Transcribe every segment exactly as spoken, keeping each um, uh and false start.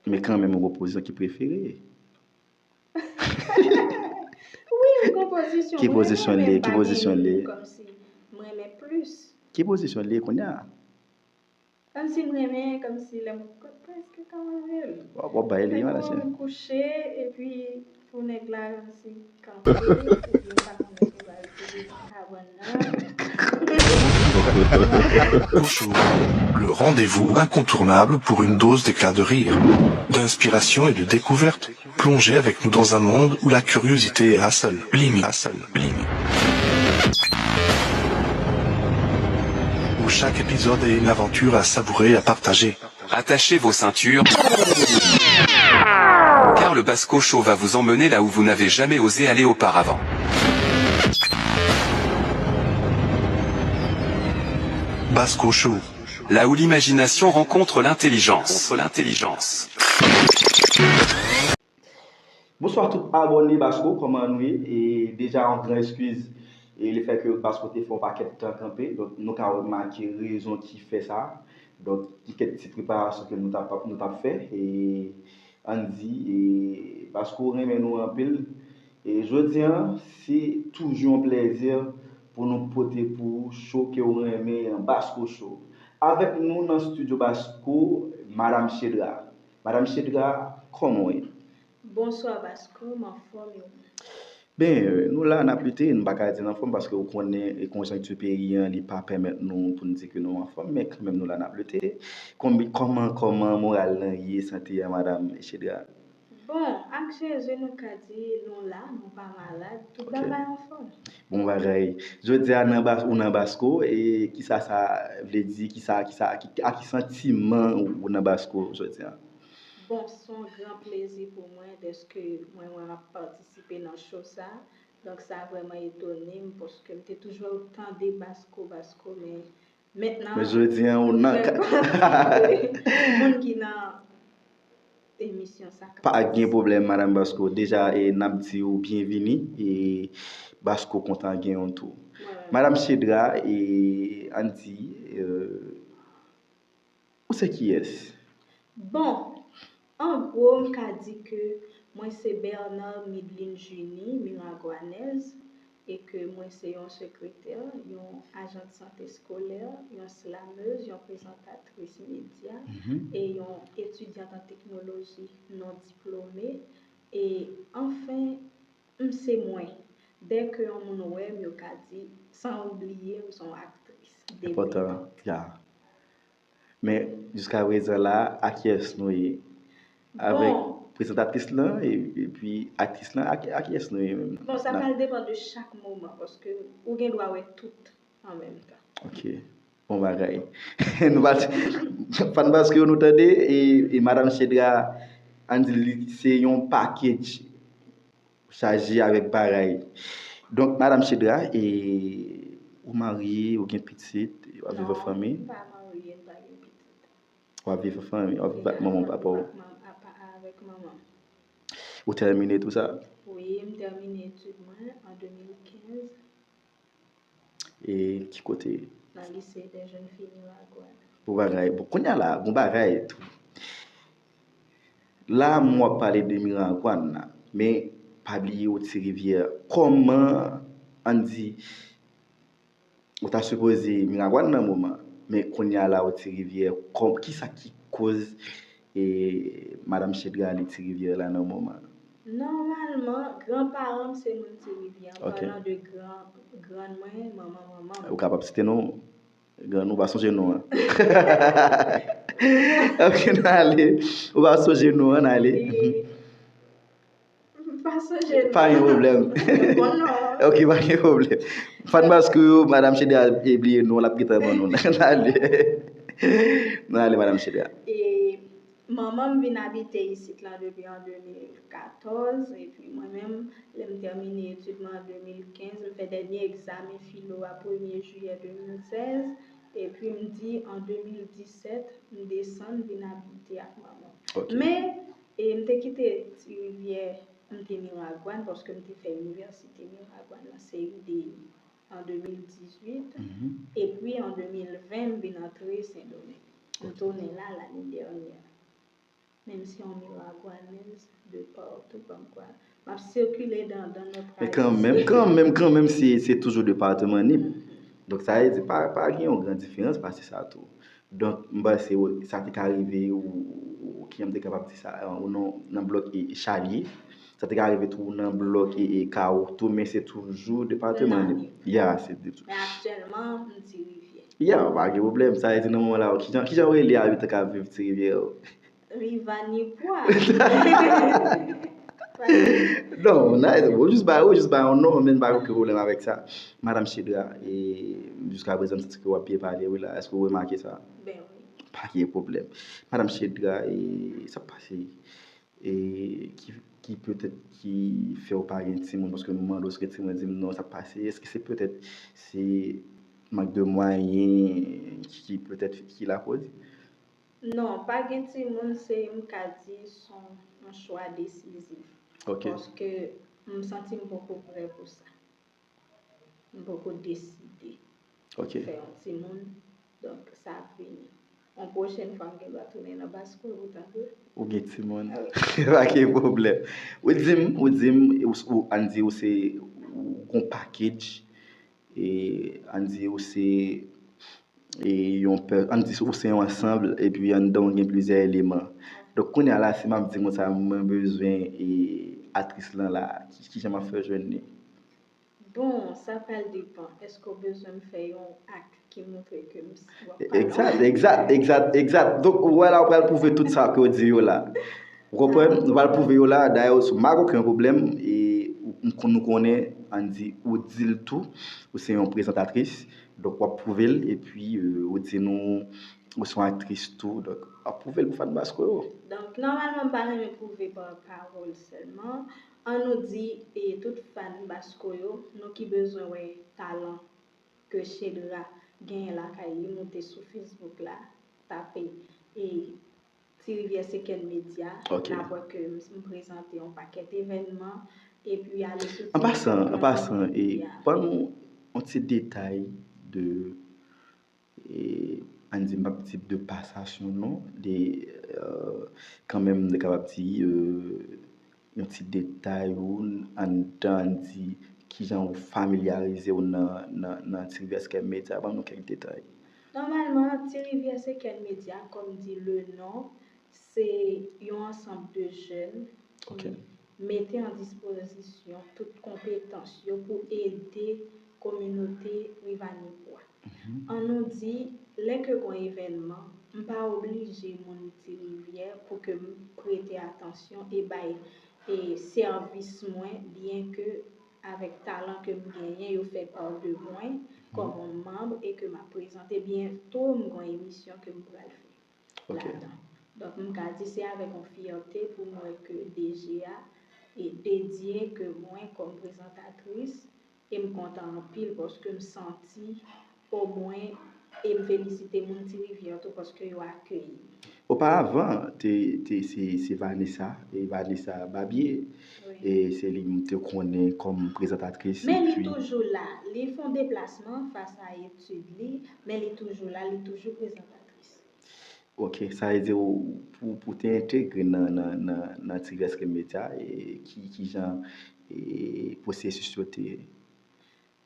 Men kanmenm, yon pozisyon ki prefere. Wi, yon pozisyon. Ki pozisyon li ye? Ki pozisyon li ye? Kòmsi m renmen plis. Ki pozisyon li ye kounye a? Kòmsi m renmen, kòmsi lè m prèske ka manje l. W ap bay li yon lachin. Kouche, epi pou nèg la, kòmsi kanpe, epi m pa konnen si w al sou kabann nan. Show, le rendez-vous incontournable pour une dose d'éclat de rire, d'inspiration et de découverte. Plongez avec nous dans un monde où la curiosité est la seule limite. La seule limite. Où chaque épisode est une aventure à savourer, à partager. Attachez vos ceintures. Car le Basco Show va vous emmener là où vous n'avez jamais osé aller auparavant. Basco Show. Là où l'imagination rencontre l'intelligence. Rencontre l'intelligence. Bonswa tout abòne Basco, kòman nou ye? E deja yon gran eskiz e lefètke Basco te fè yon pakèt tan kanpe, donk nou ka remake rezon ki fè sa. Donk gen kèk ti preparasyon ke nou t ap nou t ap fè e ann di e Basco renmen nou anpil. E jodi a se toujou yon plèzi pou nou pote pou ou show ke w renmen an, Basco Show. Avèk nou nan estidyo Basco, Madam Chedra. Madam Chedra, kòman w ye? Bonswa Basco, m anfòm e ou menm? Ben, nou la n ap lite, nou pa ka di n anfòm paske ou konnen e konjonkti peyi an li pa pèmèt nou pou n di ke nou anfòm, men kanmenm nou la n ap lite. Kòman kòman moral lan ye, sante a Madam Chedra? Bon, ak Jezi nou ka di nou la, nou pa malad, tout bagay anfòm. Bon bagay. Jodi a nan bas ou nan Basco e kisa sa vle di, kisa kisa ak ki santiman ou nan Basco jodi a? Bon, se yon gran plezi pou mwen dèske mwen wè m ap patisipe nan show sa. Donk sa vrèman etone m paske m te toujou tande Basco, Basco, men mentnan Men jodi a ou nan fè pati de moun ki nan emisyon sa. Pa gen pwoblèm, Madam Basco. Deja e n ap di ou byenvini e Basco kontan gen ou tou. Madam Chedra, e ann di, e, ou se kiyès? Bon, an gwo, m ka di ke mwen se Bernard Midline Junie, Miragwanèz, e ke mwen se yon sekretè, yon ajant sante eskolè, yon slamez, yon prezantatris medya e yon etidyant an teknoloji non diplome. E anfen, m se mwen. Dèke yon moun wè m, yo ka di, san oubliye m se yon aktris debutante. Enpòtan, ya. Men jiskaprezan la, a kiyès nou ye? Avèk prezantatris lan e, epi aktris lan, a, a kiyès nou ye menm? Bon, sa pral depann de chak moman, paske ou gen dwa wè tout an menm tan. Ok. Bon bagay. Nou pa, pa n paske nou tande e, e Madam Chedra, ann di li se yon package chaje avèk bagay. Donk, Madam Chedra, e, ou marye, ou gen pitit, w ap viv an fanmi? Non, m pa marye, m pa gen pitit. W ap viv an fanmi, w ap viv ak manman w, papa w? Avèk manman m. Ou tèmine tou sa? Wi, m tèmine etid mwen an de mil kenz. E ki kote? Nan Lycée des Jeunes Filles Miragwàn. Bon bagay. Bon, kounye a la, bon bagay tou. La, m w ap pale de Miragwàn la. Men, pa bliye ou Ti Rivyè. Kòman, ann di, ou ta sipoze Miragwàn nan moman. Men, kounye a la, ou Ti Rivyè. Kòm, kisa ki koz e Madam Chedra li Ti Rivyè la nan moman? Nòmalman, granparan m se moun Ti Rivyè. An palan de gran, grann mwen, manman manman m. Ou kapab site non grann ou, pa sonje non an. Ok, n ale. Ou pa sonje non an, n ale. M pa sonje non. Pa gen pwoblèm. Bon non. Ok, pa gen pwoblèm. Pa n paske Madam Chedra bliye non, l ap gentan ban nou. N ale. N ale, Madam Chedra. E manman m vin abite isit la depi an de mil katòz, epi mwen menm, lè m tèmine etid mwen an de mil kenz, m fè dènye egzamen filo a premye jiyè de mil sèz, epi m di an de mil disèt, m desann vin abite ak manman m. Men, e, m te kite Ti Rivyè, m te Miragwàn, paske m te fè inivèsite Miragwàn nan C U D I an de mil dizuit, epi an de mil ven, m vin antre Sendomeng. M tounen la lane dènyè. Menm si yon Miragwanèz de partou, kòmkwa m ap sikile dans, dans notre Men kanmenm, kanmenm, kanmenm, se, se toujou depatman Nip. Donk, sa vle di, pa, pa gen yon gran diferans pase sa tou. Donk, m panse, w- sa te ka rive, ou, ou, ki jan m te kapab di sa, ou nan, nan blòk e, e Chalye. Sa te ka rive tou nan blòk e, e Kawo tou, men se toujou depatman Nip. Ya, se de tou. Men aktyèlman, m Ti Rivyè. Ya, pa gen pwoblèm. Sa vle di nan moman la, ki jan, ki jan w rele abitan k ap viv Ti Rivyè yo? Riva Nipwa. Non, nice. Ou jis ba, ou jis ba yon non, men pa gen okenn pwoblèm avèk sa. Madam Chedra, e jiska prezan, m santi ke w ap byen pale, wi la. Èske w remake sa? Ben wi. Pa gen pwoblèm. Madam Chedra, e sa k pase? E ki, ki petèt ki fè w pa gen timoun, paske m mande w si w gen timoun, di m non, sa k pase? Èske se petèt se mank de mwayen ki, ki petèt ki lakoz? Non, pa gen timoun, se, m ka di, se yon, yon chwa desizif. Ok. Paske m santi m poko prè pou sa. M poko deside Ok. fè yon timoun. Donk, sa ap vini. Yon pwochèn fwa, m gen dwa tounen nan Basko, ou tande? Ou gen timoun. Ah oui. Pa gen pwoblèm. Ou di m, ou di m, ou, ou, ann di ou se, ou gon package, e ann di ou se, e yon pè, ann di ou se yon ansanm, epi anndan ou gen plizyè eleman. Donk, kounye a la, si m ap di konsa, mwen bezwen, e, atris lan la, ki, ki jan m ap fè jwenn li? Bon, sa pral depann. Èske w bezwen m fè yon ak ki montre ke m, w ap pale Egzat, egzat, egzat, egzat. Donk, ou wè la, ou pral pwouve tout sa ke w di yo la. Ou konprann? Ou pral pwouve yo la. Dayè, sou m pa gen okenn pwoblèm. E ou, nou konnen, ann di, ou di l tou, ou se yon prezantatris. Donk, w ap pwouve l, epi, e, ou di nou, ou se yon aktris tou. Donk, w ap pwouve l pou fan Basko yo. Donk, nòmalman, m pa renmen pwouve pa pawòl sèlman. Ann nou di, e tout fan Basko yo, nou ki bezwen wè talan ke Chedra genyen lakay li, moute sou Facebook la, tape, e, Ti Rivyè Second Media, Ok. N ap wè ke m, m prezante yon pakèt evènman, epi ale sou An pasan, an TikTok, pasan, e ya. Ban nou yon ti detay de, e, ann di, m p ap di de pasasyon, non, de, e, kanmenm, m te kapab di, e, yon ti detay ou anndan, ann di, kijan ou familyarize w nan, nan, nan Ti Rivyè Second Media. Ban nou kèk detay. Nòmalman, Ti Rivyè Second Media, kòm di le non, se yon ansanm de jèn ki Ok. mete an dispozisyon tout konpetans yo pou ede kominote Riva Nipwa. Mhm. Ann nou di, lè ke gon evènman, m pa oblije moun Ti Rivyè pou ke m prete atansyon e bay, e, sèvis mwen, byenke avèk talan ke m genyen, yo fè pa de mwen kòm yon manm e ke m ap prezante. Byento, m gon emisyon ke m pral fè Ok. ladan. Donk, m ka di se avèk yon fyète pou m wè ke D G a e dedye ke mwen kòm prezantatris, e m kontan anpil paske m santi omwen, e m felisite moun Ti Rivyè tou paske yo akeyi m. Oparavan, te, te, se, se Vanessa, e Vanessa Babie, Wi. E se li m te konnen kòm prezantatris. Men li Epi, toujou la. Li fè yon deplasman fas a etid li, men li toujou la, li toujou prezantatris. Ok, sa vle di ou, pou, pou te entegre nan, nan, nan, nan Ti Rivyè Second Media, e ki, ki jan, e pwosesis yo te ye?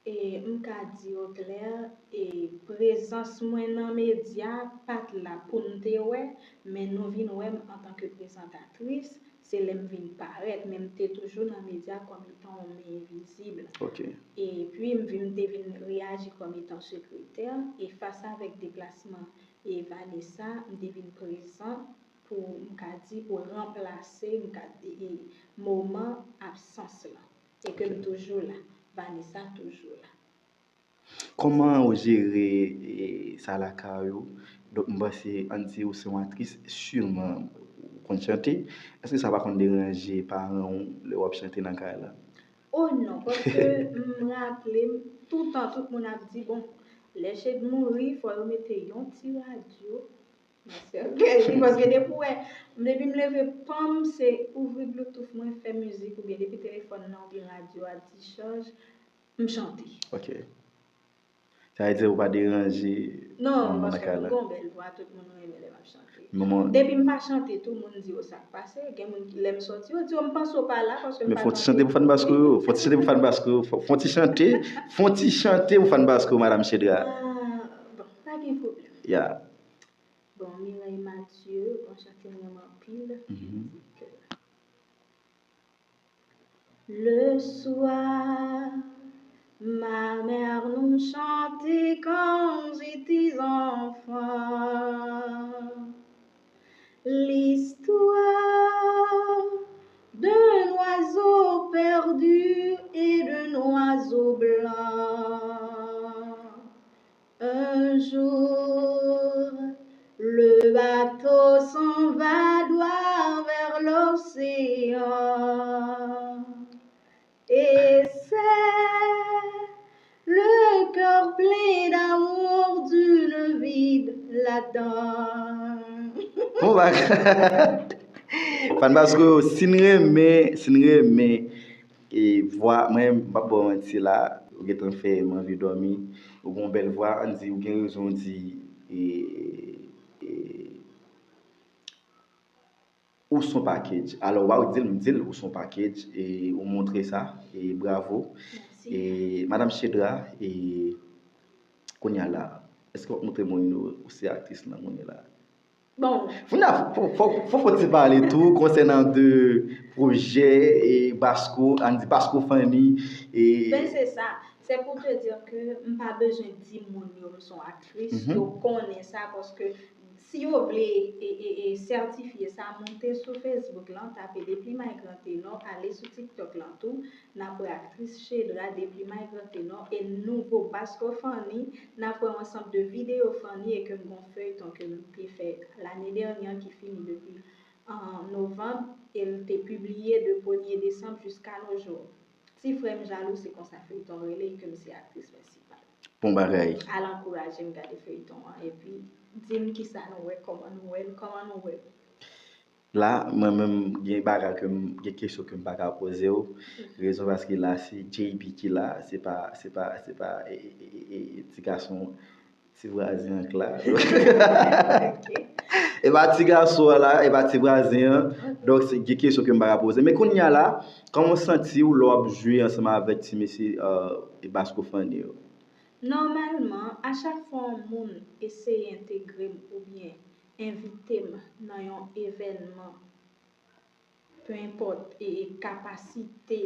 E m ka di w klè, e prezans mwen nan medya pa t la pou m te wè, men nou vin wè m antanke prezantatris, se lè m vin parèt, men m te toujou nan medya kòm etan yon men envizib. Ok. Epi m vin, m te vin reyaji kòm etan sekretè, e fas avèk deplasman e Vanessa, m te vin prezan pou, m ka di, pou ranplase, m ka di, e, moman absans lan. E ke m Ok. Toujou la. Vanessa toujou la. Kòman ou jere, e, sa lakay ou? Donk, m panse, ann di ou se yon aktris, siman ou konn chante. Èske sa pa konn deranje paran w lè w ap chante nan kay la? Oh non, paske m raple m, toutan tout moun ap di, bon, lè Shade mouri, fò yo mete yon ti radyo nan sèkèy li, paske depi w wè, depi m leve, panm, se ouvri Bluetooth mwen, fè mizik, oubyen depi telefòn nan oubyen radyo a dichaj, m chante. Ok. Sa vle di ou pa deranje Non, moun nan paske kay m la. Gon bèl vwa, tout moun renmen lè m ap chante. Men mwen, Depi m pa chante tou, moun di yo sa k pase. Gen moun ki lè m soti, yo di yo m panse w pa la paske m men pa fon ti chante pou fan Basco yo. Fon ti chante pou fan Basco yo. Fon, fon ti chante, fon ti chante pou fan Basco yo, Madam Chedra. Ah, bon, pa gen pwoblèm. Ya. Bon, Mireille Mathieu, bon, chante m renmen anpil. Mhm. Le soir, ma mère nous chantait quand j'étais enfant l'histoire d'un oiseau perdu et d'un oiseau blanc. Un jour, le bateau s'en va droit vers l'océan. Et c'est le cœur plein d'amour d'une vie là-dedans. Bon bagay. Fan Basco yo, si n renmen, si n renmen e vwa, mwen m pap ba w manti la, ou gentan fè m anvi dòmi, ou gen yon bèl vwa, ann di ou gen rezon, ou di e, e, ou son package. Alò, w pa di l, m di l, ou son package, e ou montre sa, e bravo. Mèsi. E Madam Chedra, e kounye a la, èske w ap montre moun yo ou se aktris lan kounye a la? Bon, Kounye a, fò, fò, fò, fò ti pale tou konsènan de pwojè e Basco, ann di Basco Fanny, e ben se sa. Se pou te di ke m pa bezwen di moun yo m son aktris, Mhm. yo konnen sa, paske si yo vle e, e, e sètifye sa, monte sou Facebook lan, tape Deplimay Gran Tenò, ale sou TikTok lan tou, n ap wè aktris Chedra, Deplimay Gran Tenò, e nouvo Basco Fanny, n ap wè yon ansanm de videyo Fanny e ke m gon feyton ke m te fè lane dènyè ki fini depi an novanm, e l te pibliye de premye desanm jiska nos jours. Ti frè m jalou, se konsa feyton rele e ke m se aktris prensipal. Bon bagay. Al ankouraje m gade feyton an, epi di m kisa nou wè, kòman nou wè l, kòman nou wè l. La, mwen menm, gen bagay ke m, gen kesyon ke m pa ka poze w. Rezon paske la, se J B ki la, se pa, se pa, se pa e, e, e, e, e, ti gason, ti vwazen an k la. E pa ti gason an la, e pa ti vwazen an. Donk, se gen kesyon ke m pa ka poze. Men kounye a la, kòman w santi w lè w ap jwe ansanm avèk ti mesye e Basco Fanny yo? Nòmalman, a chak fwa yon moun eseye entegre m oubyen envite m nan yon evènman, pe enpòt e, e kapasite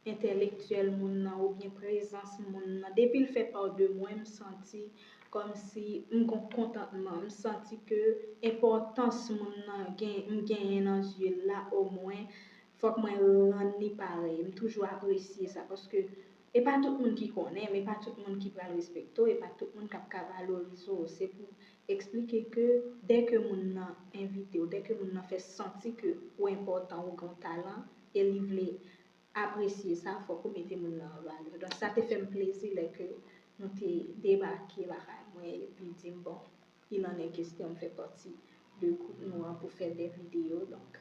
entèlektyèl moun nan oubyen prezans moun nan, depi l fè pa de mwen, m santi kòmsi m gon kontantman, m santi ke enpòtans moun nan gen, m genyen nan zye l la, omwen, fòk mwen rann li parèy. M toujou apresye sa, paske e pa tout moun ki konnen, men e pa tout moun ki pral respekte w, e pa tout moun k ap ka valorize w. Se pou eksplike ke dèke moun nan envite w, dèke moun nan fè santi ke ou enpòtan, ou gen yon talan, e li vle apresye sa, fòk ou mete moun nan an valè. Donk, sa te fè m plezi lè ke nou te debake lakay mwen, epi di m, bon, il en est question, m fè pati de gwoup nou an pou fè de videyo, donk,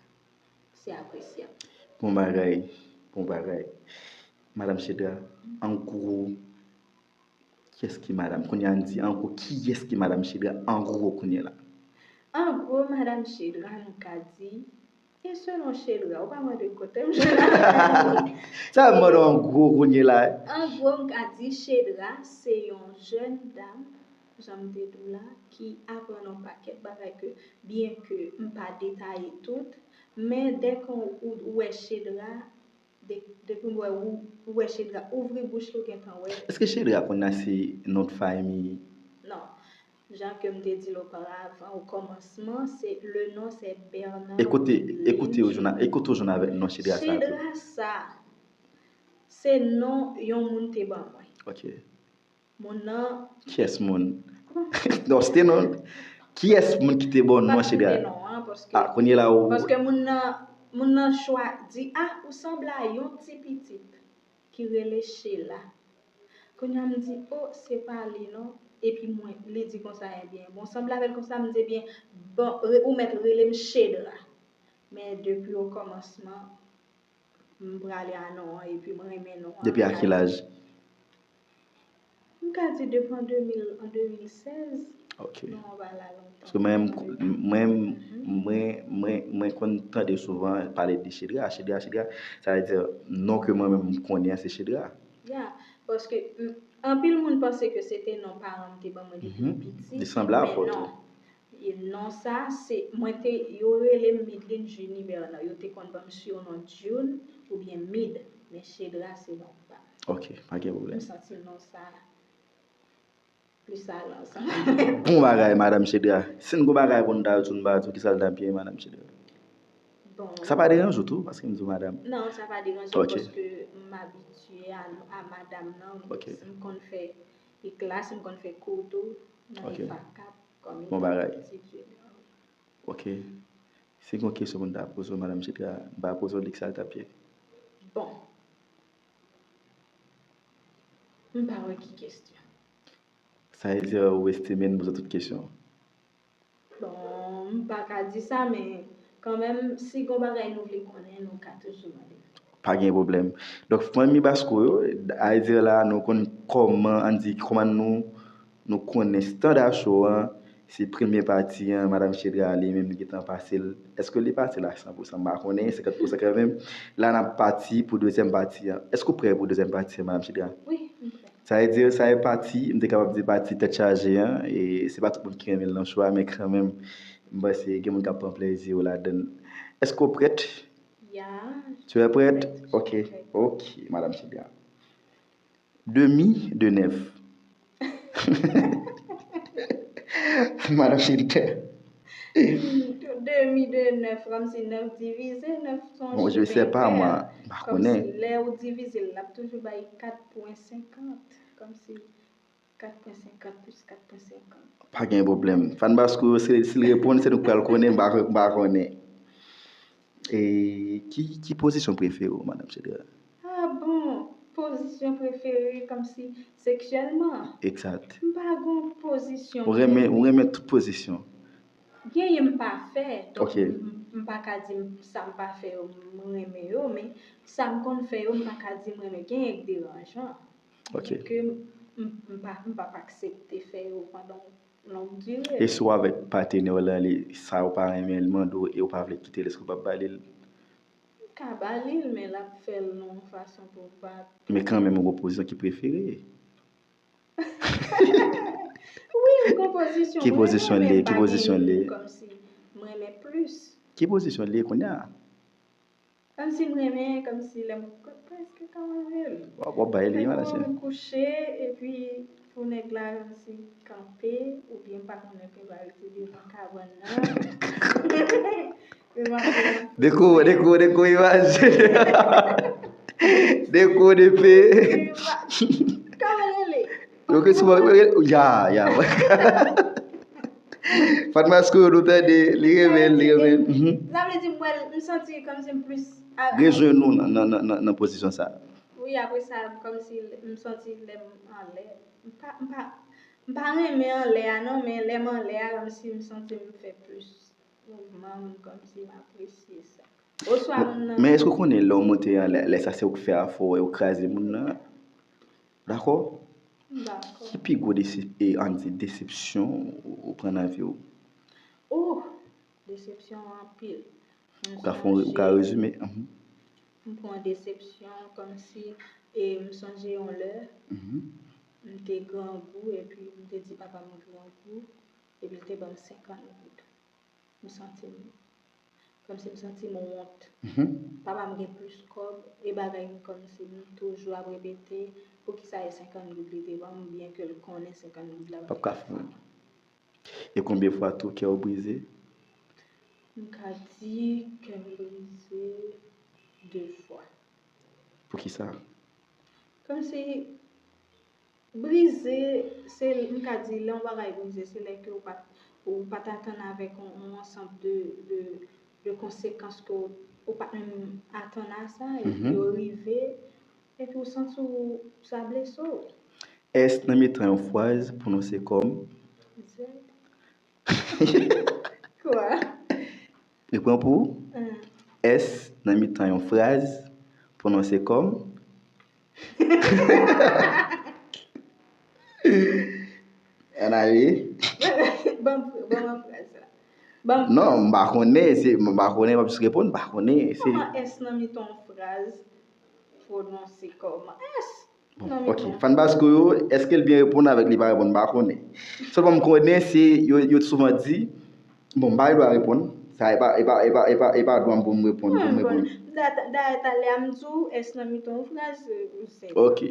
se apresyab. Bon bagay, bon bagay. Madam Chedra, an gwo, kiyès ki madam? Kounye a n di, an gwo, kiyès ki Madam Chedra, an gwo, kounye la? An gwo, Madam Chedra, nou ka di, e selon Chedra, ou pa mande kote m jwenn avè l. Sa m mande an gwo, kounye la. An gwo, m ka di Chedra, se yon jèn dam, jan m te di w la, ki aprann yon pakèt bagay ke, byen ke m pa detaye tout, men dèke ou, ou wè Chedra, de, depi w wè, ou, ou wè Chedra, ouvri bouch li, ou gentan wè. Èske Chedra konn nan se non de fanmi? Non. Jan ke m te di l oparavan, o kòmansman, se, le non se Bernard. E kote, e kote w jwenn, e kote w jwenn avèk non Chedra sa tou? Chedra sa, se non yon moun te ban mwen. Ok. Moun nan. Kiyès moun? Non, se te non. Kiyès moun ki te ban w non Chedra? Non an, paske, Ah, kounye la ou. Paske moun nan, moun nan chwa di, ah, ou sanble a yon ti pitit ki rele Chela. Kounye a m di, oh, se pa li non. Epi mwen, li di konsa, ebyen, bon, sanble avè l konsa, m di, ebyen, bon, re, ou mèt rele m Chedra. Men depi o kòmansman, m prale a non an, epi m renmen non an. Depi a ki laj? M ka di depi an de mil, an de mil sèz, Ok. Non, pa la lontan. Paske mwen, mwen, mwen, mwen, mwen konn tande souvan pale de Chedra, Chedra, Chedra. Sa vle di, non ke mwen menm m konnen an se Chedra. Ya, paske m- anpil moun panse ke se te non paran m te ban mwen depi m piti. Li sanble avè w tou. E non sa, se mwen te, yo rele m Midline Junie Bernard. Yo te konn ban m surnom June oubyen Mid, men Chedra se non pa m. Ok, pa gen pwoblèm. M santi non sa plis alèz. Bon bagay, madanm Chedra. Si n gon bagay pou n ta di, n ba di, kisa l t ap ye, madanm Chedra? Bon, Sa pa deranje w tou, paske m di w madanm. Non, sa pa deranje m Ok. Paske m abitye a, a madanm nan. Ok. M konn fè e klas, m konn fè kou tou nan Ok. E F A K ap kòm Bon bagay. etidyan. Ok. Si gon kesyon pou n ta poze w, madanm Chedra, m pa poze w li kisa l t ap ye. Bon. M pa wè ki kesyon. Sa vle di ou estime n poze tout kesyon. Bon, m pa ka di sa, men kanmenm, si gon bagay nou vle konnen, nou ka toujou mande. Pa gen pwoblèm. Donk, fanmi Basco yo, a vle di la, nou konn kòman, ann di, kòman nou, nou konnen Standard Show an, se premye pati an, madanm Chedra li menm li gentan pase l. Èske li pase l a san pousan? M pa konnen, senkant pousan kanmenm. La, n ap pati pou dezyèm pati an. Èske w prè pou dezyèm pati an, madanm Chedra? Wi, m prè. Sa vle di, sa e pati, m te kapab di pati tèt chaje an, e se pa tout moun ki renmen l nan show a, men kanmenm, m panse gen moun k ap pran plezi yo ladan l. Èske w prèt? Ya. Tu es prête? Ok, ok, madanm Chedra. Demi de nèf. Madanm Chedra. Demi de nèf, kòmsi nèf divize nèf se yon Bon, je chif sais pas, enpè. Moi, m pa konnen. Kòmsi lè ou divize l, l ap toujou bay kat pwen senkant. Kòmsi kat pwen senkant plis kat pwen senkant. Pa gen pwoblèm. Fan Basco yo, si, si l reponn, se nou k pral konnen, m pa, m pa konnen. E ki, ki pozisyon prefere w, madanm Chedra? Ah bon, pozisyon prefere kòmsi seksyèlman. Egzat. M pa gon pozisyon. Ou renmen, ou renmen tout pozisyon. Genyen m pa fè, donk Ok. m, m pa ka di m- sa m pa fè yo, m renmen yo, men sa m konn fè yo, m pa ka di m renmen. Genyen k deranjan. Ok. Ke m, m, m pa, m p ap aksepte fè yo pandan yon long dire. E si w avèk patnè w lan, li, sa ou pa renmen, li mande w e ou pa vle kite l, èske w p ap ba li l? M ka ba li l, men l ap fè l nan yon fason pou m pa. Men kanmenm, ou gon pozisyon ki prefere. Wi, m gon pozisyon. Ki Mwen pozisyon renmen, li ye? m Ki pa pozisyon gen li ye? Youn kòmsi m renmen plis. Ki pozisyon li ye kounye a? Kòmsi m renmen, kòmsi lè m prèske ka manje l. W ap, w ap bay li, madanm Chedra. Kouche, epi pou nèg la kòmsi kanpe, oubyen m pa konnen ke ba rete devan kabann nan. Devan Dekouvri, dekouvri, dekouvri imaj. Dekouvri depi. Kòman rele? Yo ke sou ya, ya. Fatma Scout, nou tande, li renmen, li renmen. Mhm. Sa vle di m wè l, m santi kòmsi m plis a- Rejwenn nou nan, nan, nan, nan, nan pozisyon sa. Wi, apre sa, kòmsi m santi lè m anlè. M pa, m pa, m pa renmen anlè a non, men lè m anlè a, kòmsi m santi m fè plis mouvman, m kòmsi m apresye sa. Oswa m nan Men èske w konnen lè w monte an, lè, lè sa se ou k fè afè w, ou kraze moun nan? Dakò? Dakò. Ki pi gwo desi-, e, ann di, desepsyon ou, ou pran nan vi w? Oh, desepsyon anpil. Ou ka fè, ou ka rezime? Mhm. M pran desepsyon kòmsi, e, m sonje yon lè, Mhm. m te grangou, epi m te di papa m grangou, epi l te ban m senkant goud. M santi m, kòmsi m santi m wont. Mhm. Papa m gen plis kòb, e bagay m kòmsi m toujou ap repete, poukisa e senkant goud li te ban m, byen ke l konnen senkant goud la P ap ka fè. E konbyen fwa tou kè w brize? M ka di kè m brize de fwa. Poukisa? Kòmsi brize, se, m ka di, lè yon bagay brize, se lè ke ou pa t, ou pa t atann avèk yon, yon ansanm de, de, de konsekans ke ou, ou pa t menm atann a sa, epi Mhm. yo rive, epi ou santi w, sa blese w. S nan mitan yon fraz pwononse kòm. Z. Kwa? Repran pou ou. Hum. S nan mitan yon fraz pwononse kòm. Ann ale. Ban m, ban m fraz la. Ban m Non, m pa konnen, se, m pa konnen, m ap jis reponn, m pa konnen, se Kòman S nan mitan yon fraz pwononse kòman S? Bon, ok. Fanbase yo, èske l byen reponn avèk li pa reponn, m pa konnen. Sèlman m konnen, se, yo, yo souvan di, bon, m pa gen dwa reponn. Sa, e pa, e pa, e pa, e pa, e pa dwa m pou m reponn, pou m reponn. Dayè, talè a m di w, S nan mitan yon fraz, se Ok.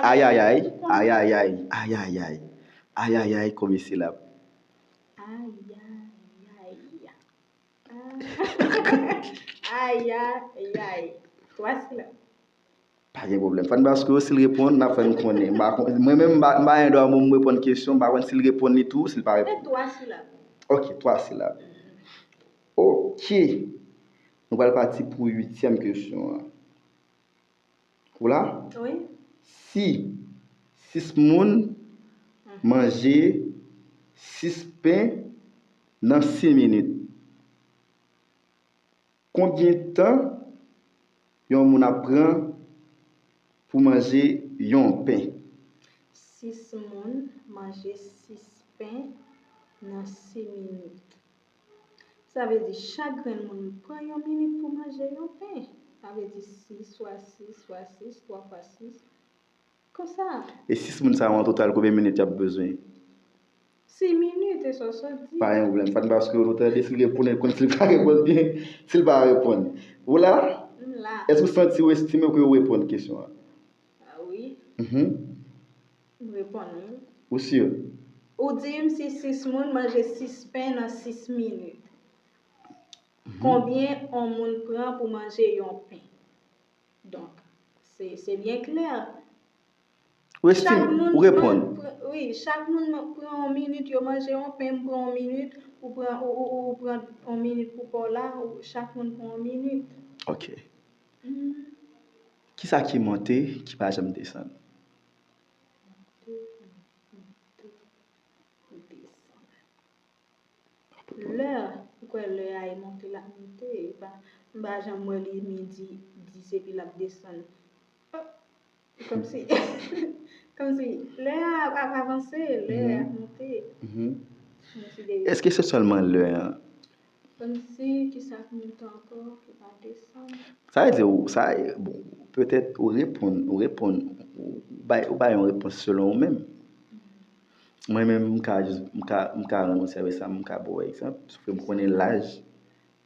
Ayayay, ayayay, ayayay, ayayay, konbyen silab? Ayayay. Ayayay. Twa silab. Pa gen pwoblèm. Fanbase yo, si l reponn, n ap fè n konnen. M pa kon- Mwen menm, m pa m pa gen dwa pou m reponn kesyon, m pa konn si l reponn li tou, si l pa reponn. Se twa silab. Ok, twa silab. Ok. Nou pral pati pou uityèm kesyon an. Ou la? Wi. Si sis moun manje sis pen nan sis minit, konbyen tan yon moun ap pran pou manje yon pen? Sis moun manje sis pen nan sis minit. Sa vle di chak grenn moun pran yon minit pou manje yon pen. Sa vle di sis swa sis swa sis, twa fwa sis. Konsa. E sis moun sa yo an total, konbyen minit y ap bezwen? Sis minit, e sa w sot di. Pa gen pwoblèm. Fanbase yo, nou tande si l reponn, konn si l pa reponn byen, si l pa reponn. Ou la? M la. Èske w santi w estime ke w reponn kesyon an? Ah wi. Mhm. M reponn, wi. Ou si? Ou di m si sis moun manje sis pen nan sis minit, konbyen yon moun pran pou manje yon pen? Donk, se, se byen klè. Ou estime, ou reponn. Wi, chak moun pran yon minit, yo manje yon pen, m pran yon minit, ou pran, ou, ou, ou pran yon minit pou pa w la, ou, chak moun pran yon minit. Ok. Kisa ki monte, ki pa janm desann? Lè, ou kwè lè a e monte l ap monte, e pa, m pa janm wè li midi dis epi l ap desann. Kòmsi, kòmsi lè a ap avanse, lè a ap monte. Èske se sèlman lè an? Kòmsi, kisa k monte ankò, ki pa desann? Sa vle di, ou, sa, bon, petèt ou reponn, ou reponn, ou bay, ou bay yon repons selon ou menm. Mwen menm, m ka, m ka, m ka rann ou sèvis sa, m ka ba w egzanp. Sou ke m konnen laj,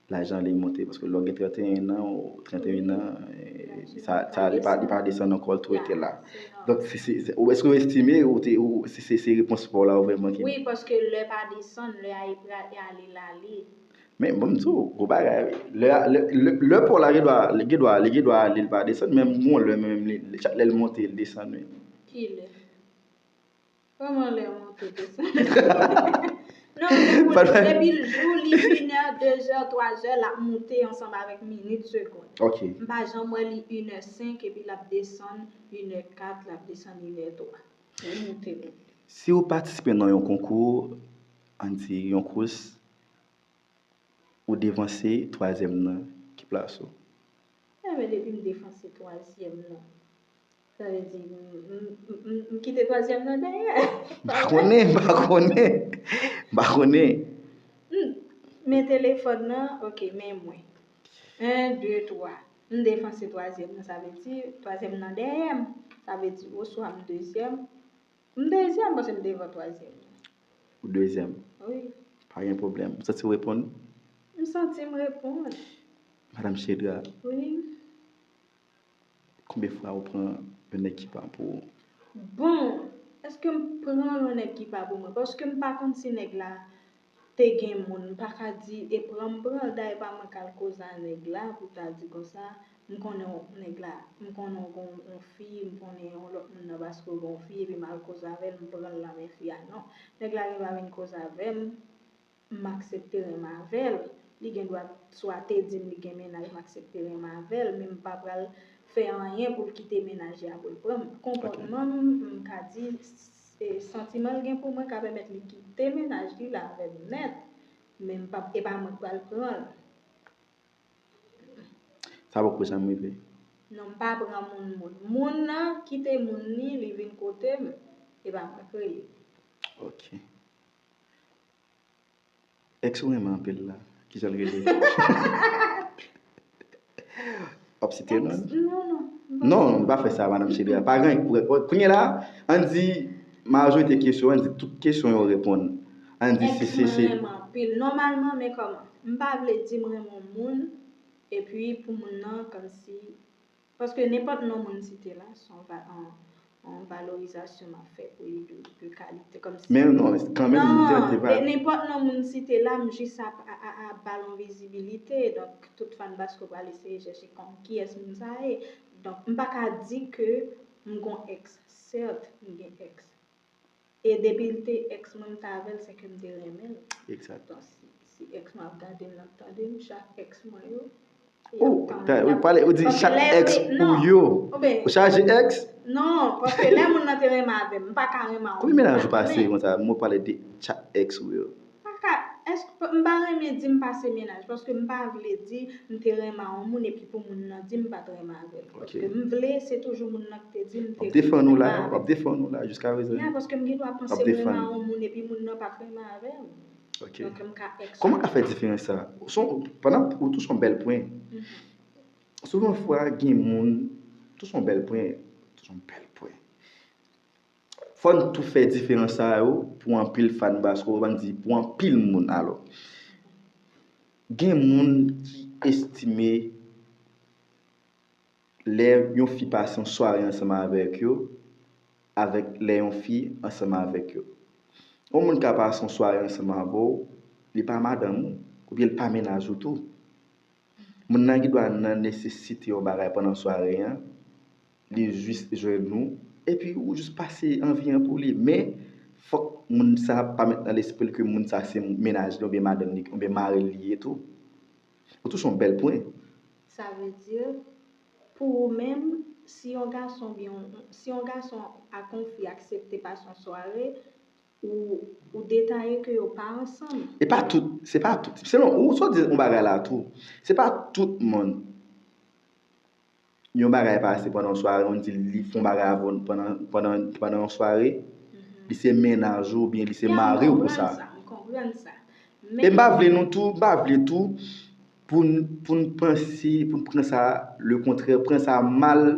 laj an li monte, paske lè w gen trannteyen an, ou trannteyen an, e, sa, sa, li pa, li pa desann ankò, l tou rete la. Donk, se, se, se, ou, èske w estime, ou te, ou, se, se, se repons pa w la, ou vrèman ki Wi, paske lè pa desann, lè a e pra-, e ale, l ale. Men, bon, m di w, gwo bagay, wi. Lè, lè, lè, lè pa w la, gen dwa, gen dwa, li gen dwa ale, l pa desann, men m gon lè, menm, li, li, chak lè l monte, l desann, wi. Ki lè? Kòman lè monte desann? Non, men pou depi l jou, li inè, dezè, twazè, l ap monte ansanm avèk minit, segonn. Ok. M pa janm wè li inè senk epi l ap desann, inè kat, l ap desann inè twa. Li monte, monte. Si w patisipe nan yon konkou, ann di yon kous, ou devanse twazyèm nan, ki plas ou? Enben, depi m devanse twazyèm nan, sa vle di m, m, m, m, m kite twazyèm nan dèyè. M pa konnen, m pa konnen. M pa konnen. M, men telefòn nan, ok, men mwen. En, de, twa. M devanse twazyèm nan, sa vle di twazyèm nan dèyè m. Sa vle di oswa m dezyèm, M dezyèm, paske m devan twazyèm. Ou dezyèm? Wi. Pa gen pwoblèm. Ou santi w reponn? M santi m reponn. Madanm Chedra. Wi. Konbyen fwa ou pran yon nèg ki pa pou ou? Bon, èske m pran yon nèg ki pa pou mwen? Paske m pa konn si nèg la te gen moun, m pa ka di, e pran m pran l, dayè pa mwen k al koze a nèg la pou ta di konsa, m konnen w, nèg la, m konnen w gon yon fi, m konnen yon lòt moun nan paske w gon fi, epi m al koze avè l, m pran l nan men fi a, non. Nèg la genlè pa vin koze avè m, m aksepte renmen avè l. Li gen dwa swa te di m li gen mennaj, m aksepte renmen avè l, men m pa pral fè anyen pou l kite mennaj li a pou l pran m. Konpòtman m, m ka di, e, santiman l gen pou mwen ka pèmèt li kite mennaj li la avè m nèt, men m p ap, e pa mwen k pral pran l. Sa poko janm rive? Non, m pa pran moun moun. Moun nan kite moun li, li vin kote m. E pa mwen k rele. Ok. Ex ou renmen anpil la. Kijan l rele? W ap site non? Non, non. Non, m pa fè sa, madanm cheri. Pa gen pou kounye la, ann di majorite kesyon, ann di tout kesyon yo reponn. Ann di se se se. Anpil. Nòmalman, men kòman? M pa vle di m renmen yon moun, epi pou moun nan, kòmsi. Paske nenpòt non moun site la, se yon valorizasyon m ap fè pou li de kalite. Kòmsi. Men non, kanmenm, m te te pa. Nenpòt non moun site la, m jis ap ba l yon vizibilite. Donk, tout fan Basko pral eseye chèche konn kiyès moun sa ye. Donk, m pa ka di ke m gon ex. Sèt, m gen ex. E depi l te ex mwen, m t avè l, se ke m te renmen l. Egzat. Donk, si, si ex mwen ap gade m, l ap tande m, chak ex mwen yo. Ou pale, ou di chak ex ou yo. Ou chaje ex? Non, paske lè moun nan te renmen avè m, m pa ka renmen yon. Konbyen menaj ou pase konsa? Mwen pale de chak ex ou yo. Pa ka, èske m pa renmen di m pase menaj, paske m pa vle di m te renmen yon moun epi pou moun nan di m pa t renmen avè l. Paske m vle se toujou moun nan ki te di m te renmen avè l. W ap defann ou la, w ap defann ou la jiska prezan. Ya, paske m gen dwa panse m renmen yon moun epi moun nan pa t renmen avè m. Ok. Donk m ka ex. Kòman w ka fè diferans sa? Pandan ou touche yon bèl pwen. Souvan fwa gen moun, touche yon bèl pwen, touche yon bèl pwen. Fò n tou fè diferans sa yo pou anpil fan Basko, ann di pou anpil moun alò. Gen moun ki estime lè yon fi pase yon sware ansanm avèk yo, avèk lè yon fi ansanm avèk yo. Yon moun ka pase yon sware ansanm avè w, li pa madanm ou, oubyen li pa menaj ou tou. Moun nan gen dwa nan nesesite yon bagay pandan sware an, li jis jwenn ou, epi ou jis pase anvi an pou li. Men, fòk moun sa pa met nan lespri l ke moun sa se menaj li oubyen madanm li oubyen mari l li ye tou. Ou touche yon bèl pwen. Sa vle di, pou ou menm, si yon gason byen, si yon gason ak yon fi aksepte pase yon sware, ou, ou detaye ke yo pa ansanm. E pa tout, se pa tout. Selon ou, sa w di yon bagay la tou. Se pa tout moun. Yon bagay pase pandan yon sware, yon di li fè yon bagay avè w pandan, pandan, pandan yon sware, li se menaj ou oubyen li se mari w pou sa. M konprann sa. E m pa vle nou tou, m pa vle tou pou n, pou n panse, pou n pran sa le kontrè, pran sa mal.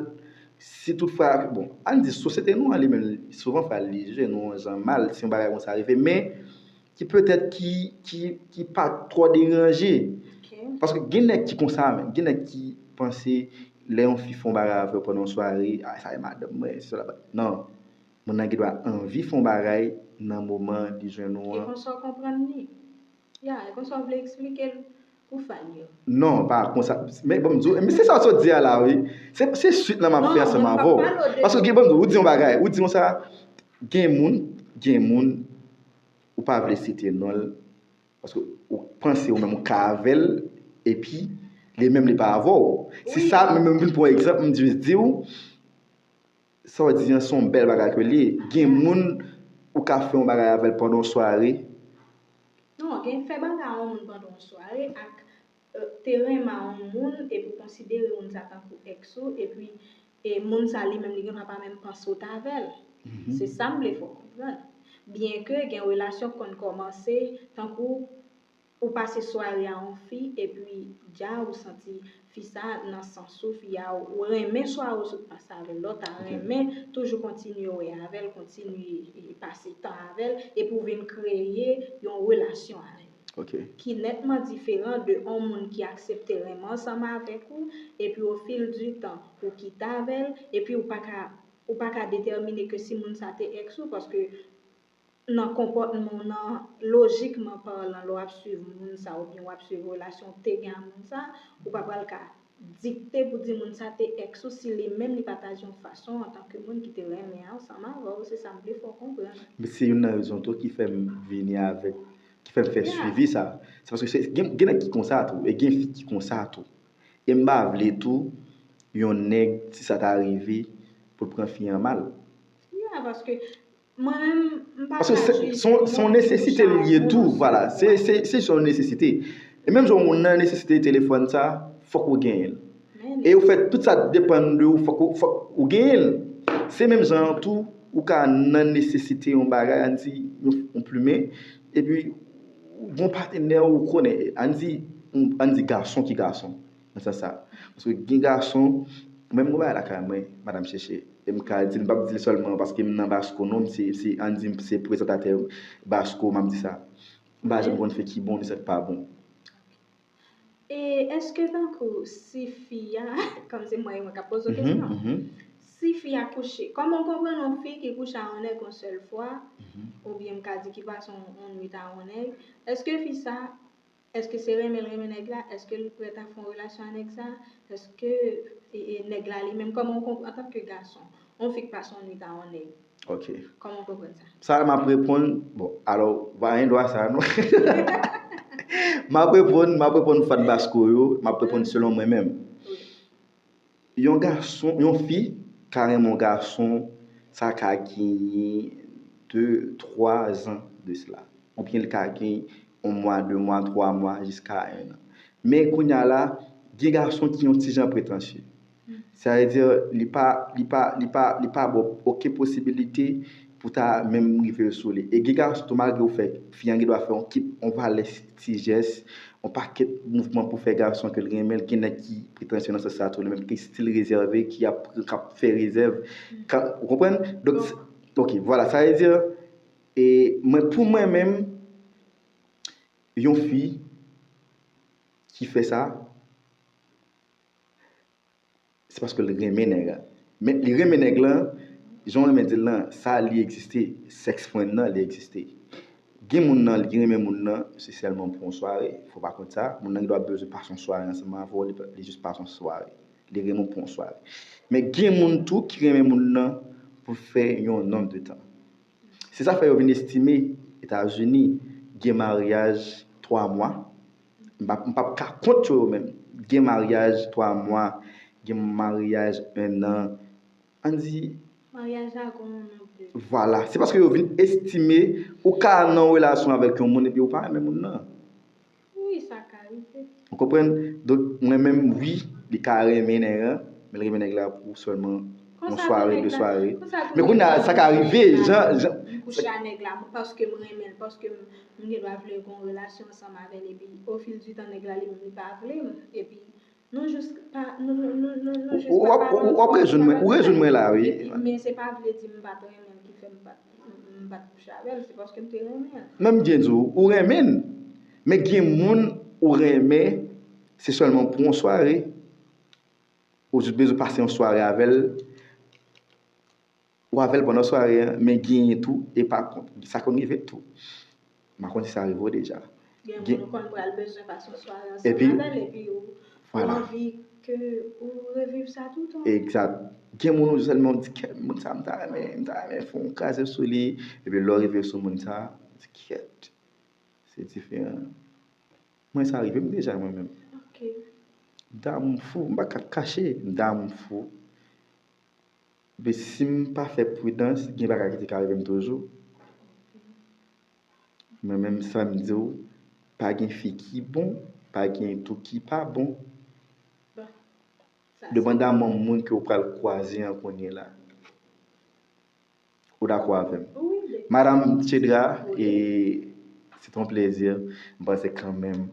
Si toutfwa, bon, ann di sosyete nou an li menm, souvan fwa li jije nou yon jan mal, si yon bagay konsa rive, men ki petèt ki, ki, ki pa twò deranje. Paske gen nèg ki konsa menm, gen nèg ki panse lè yon fi fè yon bagay avè w pandan yon sware, a, sa e madanm mwen, se la. Non. Moun nan gen dwa anvi fè yon bagay nan moman li jwenn ou an. E konsa w konprann li. Ya, e konsa w vle eksplike l pou fan yo. Non, pa konsa. Men bon, m di w, men se sa w sot di a la, wi. Se, se swit la m ap fè ansanm avè w. Paske gen, bon, ou di yon bagay, ou di yon sa, gen moun, gen moun, ou pa vle site non l, paske ou panse ou menm ou ka avè l, epi li menm li pa avè w. Se sa, men m vin pran egzanp, m jis di w, sa w di an se yon bèl bagay ke li ye. Gen moun ou ka fè yon bagay avè l pandan yon sware. Non, gen fè bagay a yon moun pandan yon sware ak te renmen a yon moun epi w konsidere moun sa tankou ex ou epi e moun sa li menm li gen dwa pa menm panse w t avè l. Se sa m vle fè w konprann. Byenke gen relasyon k konn kòmanse tankou ou pase sware a yon fi epi dja ou santi fi sa nan sans ou, fi a ou renmen sware ou sot pase avè l, lè w ta renmen toujou kontinye wè avè l, kontinye pase tan avè l epi w vin kreye yon relasyon avè l. Ki nètman diferan de yon moun ki aksepte renmen ansanm avèk ou epi au fil du temps ou kite avè l epi ou pa ka ou pa ka detèmine ke si moun sa te ex ou paske nan konpòtman w nan lojikman palan lè w ap swiv moun sa oubyen w ap swiv relasyon w te gen a moun sa ou pa pral ka dikte pou di moun sa te ex ou si li menm li pa t aji yon fason antanke moun ki te renmen ansanm avè w se sa m vle fè w konprann. Men se youn nan rezon tou ki fè m vini avèk ki fè m fè swivi sa. Se paske se, gen, gen nèg ki konsa tou, e gen fi ki konsa tou. E m pa vle tou, yon nèg, si sa ta rive, pou l pran fi an mal. Ya, paske mwen menm, m pa ka jije. Paske se yon nesesite li ye tou, vwala. Se, se, se yon nesesite. E menm jan ou nan nesesite telefòn sa, fòk ou genyen l. E ou fè tout sa depann de ou, fòk ou, fòk ou genyen l. Se menm jan an tou, ou ka nan nesesite yon bagay, ann di, yon, yon plimen, epi yon patenè ou konnen, ann di, yon, ann di gason ki gason, nan sans sa. Paske gen gason, menm mwen bagay lakay mwen, madanm Cheche, e m ka di, m p ap di l sèlman paske m nan Basko, non, m se, se, ann di, m se prezantatè Basko, m ap di sa. M pa janm konn fè ki bon ni sa k pa bon. E èske tankou si fi a, kòm se mwen e mwen k ap poze w kesyon, si fi a kouche, kòman w konprann yon fi ki kouche a yon nèg yon sèl fwa, oubyen m ka di ki pase yon, yon nwit a yon nèg, èske fi sa, èske se renmen l renmen nèg la, èske l prèt a fè yon relasyon a nèg sa, èske e, e nèg la li menm, kòman w konprann antanke gason, yon fi k pase yon nwit a yon nèg, Ok. Kòman w konprann sa? Sa a m ap reponn, bon, alò, w pa gen dwa sa, non. M ap reponn, m ap reponn fan Basko yo, m ap reponn selon mwen menm. Yon gason, yon fi ka renmen yon gason, sa ka genyen de, twa zan de sila. Oubyen li ka gen yon mwa, de mwa, twa mwa, jiska en an. Men kounye a la, gen gason ki yon ti jan pretansye. Sa vle di, li pa, li pa, li pa, li pa ba w okenn posibilite pou ta menm rive sou li. E gen gason tou, malgre ou fè, fi an gen dwa fè yon kip, yon valè ti jès, yon pakèt mouvman pou fè gason ke l renmen l, gen nèg ki pretansye nan sans sa tou, li menm ki stil rezève, ki ap, k ap fè rezèv. Ou konprann? Donk, ok, vwala, sa vle di, e mwen, pou mwen menm, yon fi ki fè sa, se paske l renmen nèg la. Men li renmen nèg lan, jan w renmen di l lan, sa li egziste, sex friend nan, li egziste. Gen moun nan, li renmen moun nan, se sèlman pou yon sware, fò pa konn sa, moun nan gen dwa bezwen pase yon sware ansanm avè w, li, li jis pase yon sware. Li renmen w pou yon sware. Men gen moun tou ki renmen moun nan pou l fè yon nonm de tan. Se sa fè yo vin estime Etazini gen maryaj twa mwa. M p ap, m p ap ka kont yo, yo menm. Gen maryaj twa mwa, gen maryaj en an. Ann di. Maryaj la gen yon nonb de. Vwala. Se paske yo vin estime ou ka nan yon relasyon avèk yon moun epi ou pa renmen moun nan. Wi, sa ka rive. Ou konprann? Donk, mwen menm, wi, li ka renmen nèg lan, men l renmen nèg la pou sèlman yon sware, de sware. Men kounye a, sa ka rive, jan, jan. M kouche a nèg la, paske m renmen l, paske m, m gen dwa vle gen yon relasyon ansanm avè l, epi, ofil di tan, nèg la li menm li pa vle m, epi, nou jis pa, nou, nou, nou, nou, nou jis pa, pa rankontre. W ap rejoin mwen, ou rejoin mwen la, wi. Epi, men se pa vle di m pa t renmen l ki fè m pa t, m, m pa t kouche avè l, se paske m te renmen l. Men m byen di w, ou renmen l, men gen moun ou renmen, se sèlman pou yon sware. Ou jis bezwen pase yon sware avè l. Ou avè l pandan sware an, men genyen tou, e pa kont, sa konn rive tou. M pa konn si sa rive w deja. Gen moun ou konn pral bezwen pase yon sware ansanm avè l, epi ou, ou anvi ke ou reviv sa toutan. Egzat. Gen moun ou sèlman w di, kèt, moun sa, m ta renmen, m ta renmen fè yon kraze sou li, epi lè w rive sou moun sa, w di, kèt, se diferan. Mwen, sa rive m deja, mwen menm. M damou fou, m pa ka kache, m damou fou. Men si m pa fè pridans, gen bagay ki te ka rive m toujou. Mwen menm, sa m di w, pa gen fi ki bon, pa gen tou ki pa bon. Depandaman moun ke w pral kwaze an kounye la. Ou dakò avè m? Madanm Chedra, e, se te yon plezi. M panse kanmenm,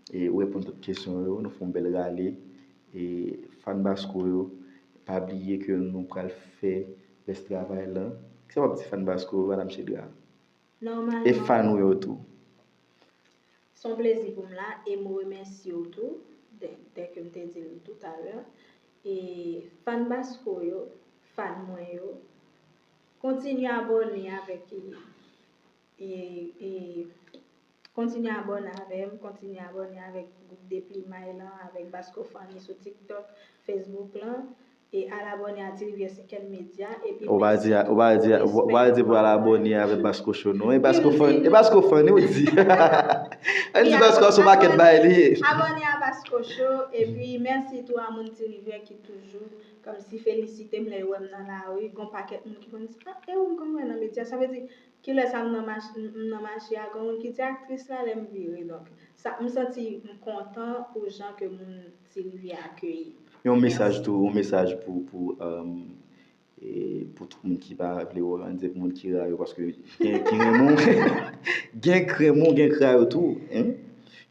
e, ou reponn tout kesyon yo, nou fè yon bèl rale. E, fan Basko yo, pa bliye ke nou pral fè rès travay lan. Kisa w ap di fan Basko yo, Madanm Chedra? E fan ou yo tou. Se yon plezi pou m la e m remèsye w tou, dè, dè ke m te di l toutalè. E fan Basko yo, fan mwen yo, kontinye abòne avèk e, e, e, kontinye abòne avè m, kontinye abòne avèk gwoup Deplimay lan, avèk Basko Funny sou TikTok, Facebook lan. E al abòne a Ti Rivyè Senkèn Medya. Epi ou pa di, ou pa di, ou pa di pou al abòne avèk Basko Show, non. E Basko Funny, e Basko Funny, ou di. Ann di Basko se yon pakèt bagay li ye. Abòne a Basko Show, epi mèsi tou a moun Ti Rivyè ki toujou kòmsi felisite m lè yo wè m nan lari. Gen yon pakèt moun ki konn di, a, e ou m konn wè nan medya. Sa vle di, kilè sa m nan mache, m nan mache a, gen yon moun ki di aktris la lè m vire. Donk, sa, m santi m kontan pou jan ke moun Ti Rivyè akeyi. Yon mesaj tou, yon mesaj pou, pou, um, E pou tout moun ki pa vle wè w, ann di pou moun ki rayi w, paske gen ki renmen w, gen k renmen w, gen k rayi w tou, hein?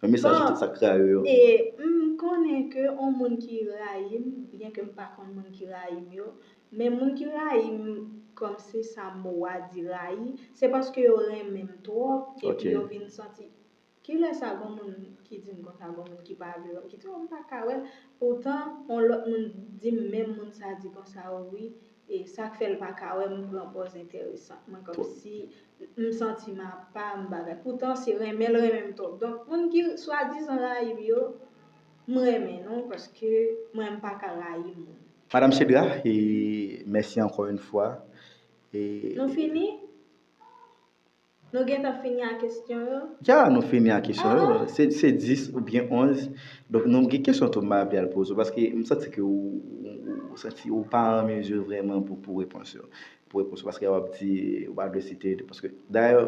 Yon mesaj pou tout sa k rayi w yo. E m konnen ke yon moun ki rayi m, byenke m pa konn moun ki rayi m yo, men moun ki rayi m, kòm se sa mo a di rayi, se paske yo renmen m twòp, epi yo vin santi, kilè sa gon moun ki di m konsa, gon moun ki pa vle wè m, ki di, o, m pa ka wè l. Poutan, yon lòt moun di m, menm moun sa di konsa, o wi, e sa k fè l pa ka wè m, m pran pòz enteresan. Mwen kòmsi m santi m apa, m bagay. Poutan, se renmen l renmen m twòp. Donk, moun ki swadizan rayi m yo, m renmen nou, paske mwen, m pa ka rayi moun. Madam Chedra, e mèsi ankò yon fwa. E Nou fini? Nou gentan fini ak kesyon yo? Ya, nou fini ak kesyon yo. Se se dis oubyen onz. Donk, nou gen kesyon tou m pa vle al poze w, paske m santi ke ou, ou, ou santi ou pa an mezi vrèman pou, pou repons yo. Pou repons yo, paske w ap di, ou pa vle site, paske, dayè,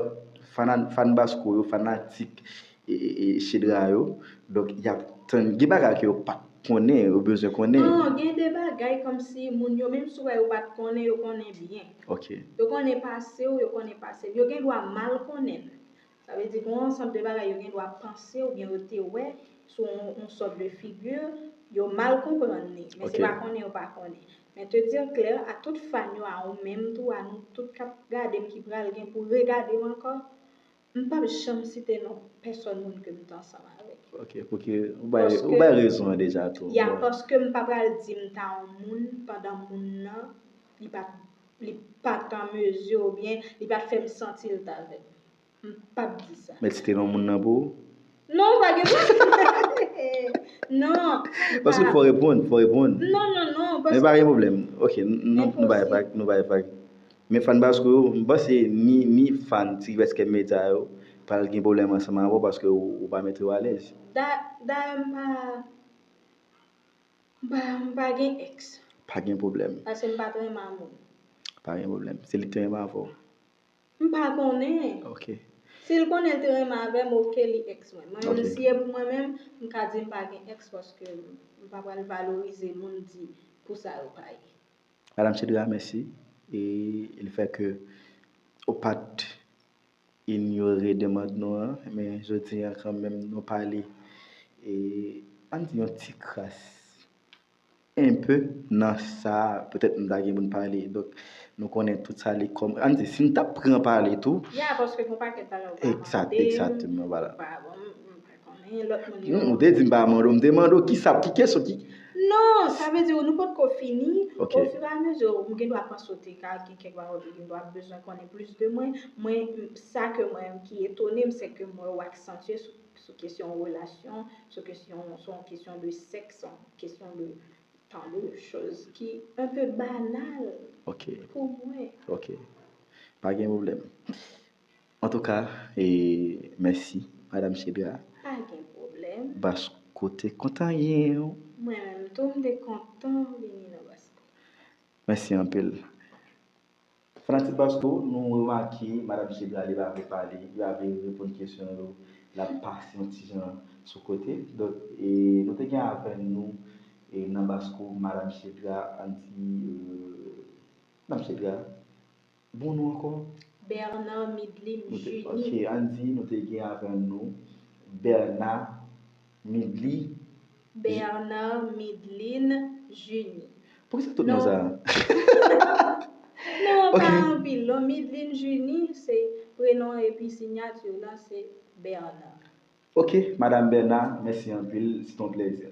fana, fan Basco yo, fanatik e, e, e, Chedra yo, donk, y ap tann, gen bagay ke yo pa t konnen, yo bezwen konnen. Non, gen de bagay kòmsi moun yo, menm si w wè yo pa t konnen, yo konnen byen. Ok. Yo konnen pase w, yo konnen pase m. Yo gen dwa mal konnen l. Sa vle di, gen yon ansanm de bagay yo gen dwa panse oubyen yo te wè sou yon, yon sòt de figi, yo mal konprann li. Men se pa konnen yo pa konnen. Men te dire clair a tout fan yo, a ou menm tou, a nou tout k ap gade m ki pral gen pou regade m ankò, m p ap janm site non pèsòn moun ke m te ansanm avèk. Ok, pou ke ou bay, ou bay rezon an deja tou. Ya, paske m pa pral di m ta yon moun pandan moun nan, li pa t, li pa t an mezi oubyen li pa t fè m santi l t avè m. M p ap di sa. Mèt site non moun nan pou ou? Non, pa gen pwoblèm. Non. Paske fò reponn, fò reponn. Non, non, non. Men pa gen pwoblèm. Ok, n- nou, nou bay vag, nou bay vag. Men fan Basco yo, m panse ni, ni fan Ti Rès Kè Medya yo pral gen pwoblèm ansanm avè w paske ou, ou pa mete yo alèz. Da- Dayè m pa, m pa, m pa gen ex. Pa gen pwoblèm. Paske m pa t renmen a moun. Pa gen pwoblèm. Se li k te renmen avè w. M pa konnen. Ok. Si l konnen l te renmen avè m, ok, li ex mwen. Mwen menm, si e pou mwen menm, m ka di m pa gen ex paske m pa pral valorize moun di pou sa yo pa ye. Madam Chedra, mèsi. E le fè ke ou pa t inyore demann nou an, men jodi a kanmenm nou pale, e ann di yon ti kras, enpe nan sa, petèt m ta gen pou n pale. Donk, nou konnen tout sa li kòm, ann di, si n t ap pran pale tou. Ya, paske gon pakèt bagay ou pa mande m, Egzakteman, vwala. Ou pa, bon, m pa konnen, lòt moun yo. Ou te di m pa mande w, m te mande w ki sa, ki kesyon, ki. Non, sa vle di nou potko fini. Ofiramezi, m gen dwa panse w te ka gen kèk bagay ou te gen dwa bezwen konnen plis de mwen. Mwen, m- sa ke mwen ki etone m, se ke m wè w aksantye sou, sou kesyon relasyon, sou kesyon, sou yon kesyon de sèks, yon kesyon de tan de choz ki enpe banal Ok, pou mwen. ok. Pa gen pwoblèm. Antouka, e mèsi, Madam Chedra. Pa gen pwoblèm. Basco te kontan ye w. Mwen menm tou, m te kontan vini nan Basco. Mèsi anpil. Fanatik Basco, nou remake Madam Chedra, li pa vle pale, li pa vle reponn kesyon yo, l ap pase yon ti jan sou kote. Donk, e, nou te gen avè nou, e, nan Basco, Madam Chedra, ann di, e, Madam Chedra, bon non ankò? Bernard Midlin Nou te- Junie. Ok, ann di, nou te gen avè nou Bernard Midli. Bernard Midlin Junie. Poukisa tout non sa? Non, pa anpil. Non, Midlin Junie, se prenon epi siyati lan, se Bernard. Ok, Madam Bernard, mèsi anpil, se ton plèzi.